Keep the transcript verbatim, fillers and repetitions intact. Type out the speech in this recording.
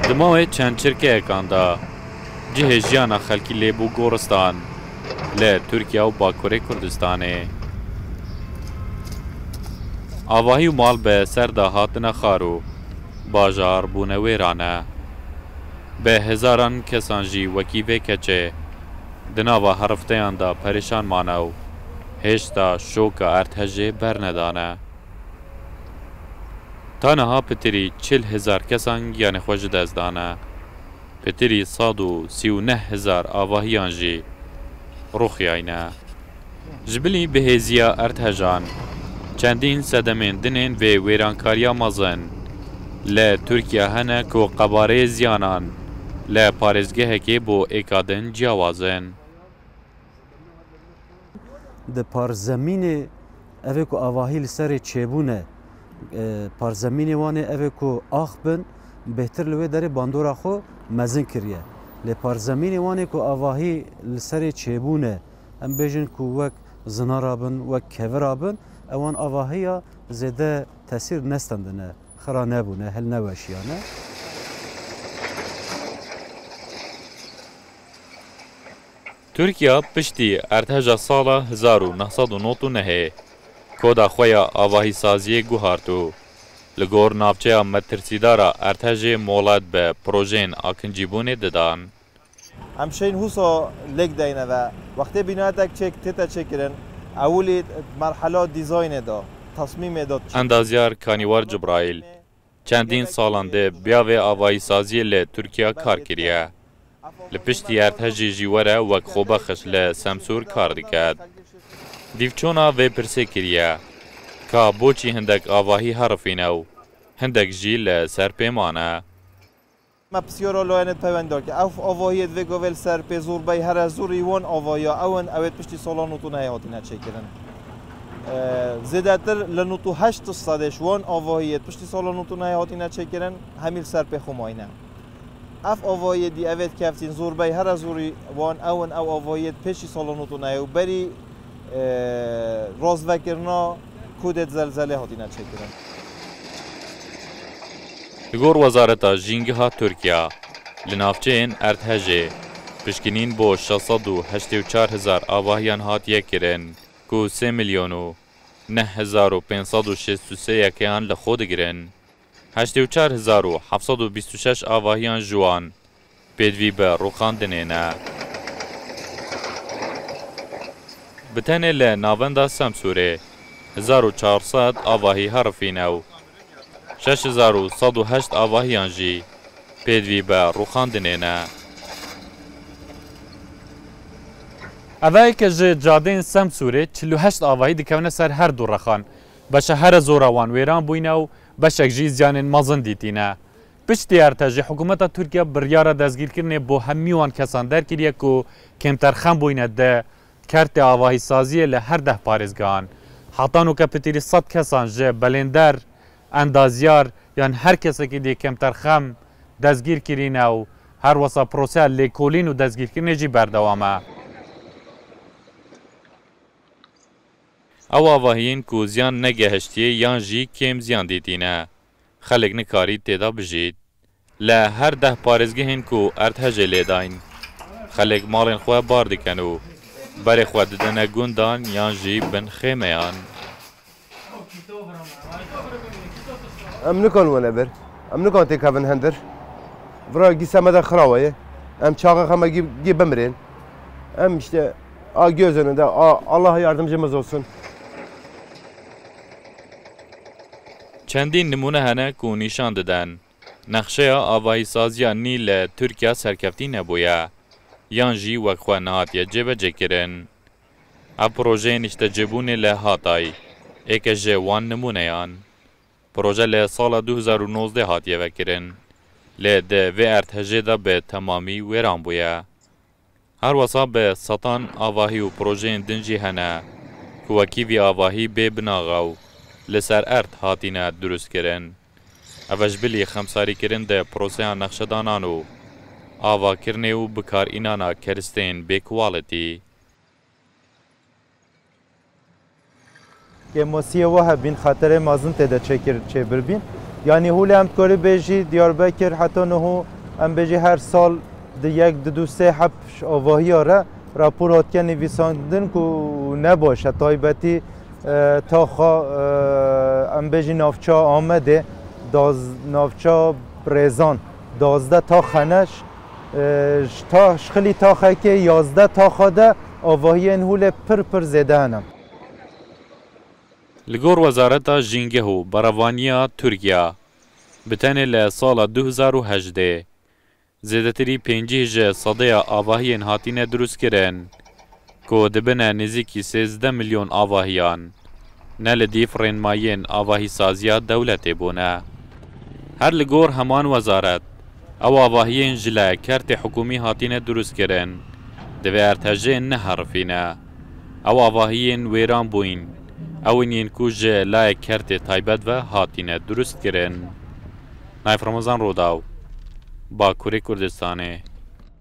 Di mawê çend çirkeyekan de cihê jiyana xelkî lê bû goristan li Tirkiye û Bakurê Kurdistanê. Avahî û mal bi ser de hatine xar û bajar bûne wêrane. Bi hezaran kesan jî wekî vê keçê di nava herifteyan de perêşan mane û hêşta şoka erdhejê bernedane. Ta niha pitirî çil hezar kesan giyanê xwe ji dest dane. Pitirî sed û sî û neh hezar avahiyan jî rûxiyayne. Ji bilî bihêziya erdhejan, çendîn sedemên din ên vê wêrankariya mezin li Tirkiye hene ku qebareyê ziyanan li parêzgehekê bo êka din ciyawaz in. Di parzemînê ev ê ku avahî li serê çêbûne, e, parzemînê wan ê ev ê ku ax bin, bêhtir li wê derê bandora xwe mezin kiriye. Lê parzemînê wan ê ku avahî li serê çêbûne, em bêjin ku wek zinara bin, wek kevira bin, ewan avahiya zêde tesîr nestendine, xira nebûne, hilneweşiyane. Tirkiye piştî erdheja sala hezar û neh sed û nod û nehê koda xwe ya avahîsaziyê guhart û li gor navçeya metirsîdara erdhejê molet bi projeyên akincîbûnê didan. Em şên husa lêk deyne ve wextê bînayetek çêk tête çêkirin, ewilî merhela dîzaynê de, tesmîmê de. Endazyar Kanîwar Cibraîl çendîn salan de biya vê avahîsaziyê li Tirkiye kar kiriye. Li piştî erdhejê jî were wek xwebexiş li Semsûr kar diket. Dîvçona vê pirsê kiriye, ka boçî hindek avahî herifîne û hindek jî li ser pê mane. Me pisyara layene peywendarkê. Ev avahiyê di vê gavê li ser pê zorbey here zorî wan avahiya ew in, ew ê piştî sala nod û nehê hatine çêkirin. Ee, zêdetir li nod û heşt sedê ji wan avahiyê piştî sala nod û nehê hatine çêkirin, hemî li ser pê xwe mayîne. Ev avahiyê dî ev ê dikeftîn zorbey here zorî wan ew in, ew avahiyê pêşî sala nod û nehê û berî, e, razvekirina kûdê zelzelê hatine çêkirin. Li gor Wezareta Jîngiha Tirkiye, li navçeyên erdhejê pişkinîn bo şeş sed û heştê û çar hezar avahiyan hatiye kirin, ku sê milyon û neh hezar û pênc sed û şêst û sê yekeyan li xwe digirin. Heştê û çar hezar û heft sed û bîst û şeş avahiyan ji wan pêdivî bi rûxandinê ne. Bi tenê li navenda Semsûrê hezar û çar sed avahî herifîne û şeş hezar û sed û heşt avahiyan jî pêdivî bi rûxandinê ne. Evayeke ji cadeyên Semsûrê çil û heşt avahî dikevine ser her du rexan. Beşa here zora wan wêran bûyne û beşek jî ziyanên mezin dîtîne. Piştî erdhejê, hikûmeta Tirkiye biryara destgîrkirinê bo hemî wan kesan derkiriye ku kêmterxem bûyne di kertê avahîsaziyê li her deh parêzgehan. Heta nûke pitirî sed kesan ji belênder, endazyar yan her kesekî dî kêmterxem destgîr kirîne û her wesa proseya lêkolîn û destgîrkirinê jî berdewam e. Ew avahiyên ku ziyan negehiştiye yan jî kêm ziyan dîtîne, xelk nikarî tê de bijît. Li her deh parêzgehên ku erdhejê lê dayîn, xelk malên xwe bar dikin û berê xwe didine gundan yan jî bin xêmeyan. Em nikan wene ber. Em nikan têkevin hindir. Vira gîse me de xirawe ye. Em çaxa xeme gî, gî bimirên. Em işte a göz önünde, a, Allah yardımcımız olsun. Çendîn nimûne hene ku nîşan didin, nexşeya avahîsaziya nî li Tirkiye serkeftî nebûye, yan jî wek xwe nehatiye cêbecêkirin. Ev projeyên îştecêbûnê li Hatay êke ji wan nimûneyan. Proje li sala du hezar û nozdeh hatiye vekirin, lê di vê erdhejê de bi temamî wêran bûye. Her wesa bi setan avahî û projeyên din jî hene ku wekî vî avahî bê binaxa û li ser erd hatine durustkirin. Ev e ji bilî xemsarîkirin di proseya nexşedanan û avakirinê û bikarînana keristeyên bê quality. Kêmasiyê wa hebîn, xeterê mezin tê de çêkir, çêbir bîn. Yanî hûlê em dikarî bêjî Diyarbekir heta niho Em bêjî her sal di yek, di du, sê heb ji avahiya re rapor hatiye nivîsandin ku ne baş e. Taybetî, e, taxa, e, em bêjî navça Amedê, daz-, navça Rêzan, dazdeh tax hene. Ji, e, ji ta-, ji xilî taxekê yazdeh taxa de avahiyên hûlê pir pir zêde hene. Li gor Wezareta Jîngeh û Berevaniya Tirkiya, bi tenê li sala du hezar û hejdê zêdetirî pêncî ji sedeya avahiyên hatine dirustkirin, ku dibine nêzîkî sêzdeh milyon avahiyan, ne li dîf rênmayên avahîsaziya dewletê bûne. Her li gor heman wezaret, ew avahiyên ji layek kertê hikûmî hatine dirustkirin, divê erdhejên neherifîne. Ew avahiyên wêran bûyîn, ew in yên ku ji layek kertê taybet ve hatine dirustkirin. Naif Ramazan Rodaw, Bakurê Kurdistanê.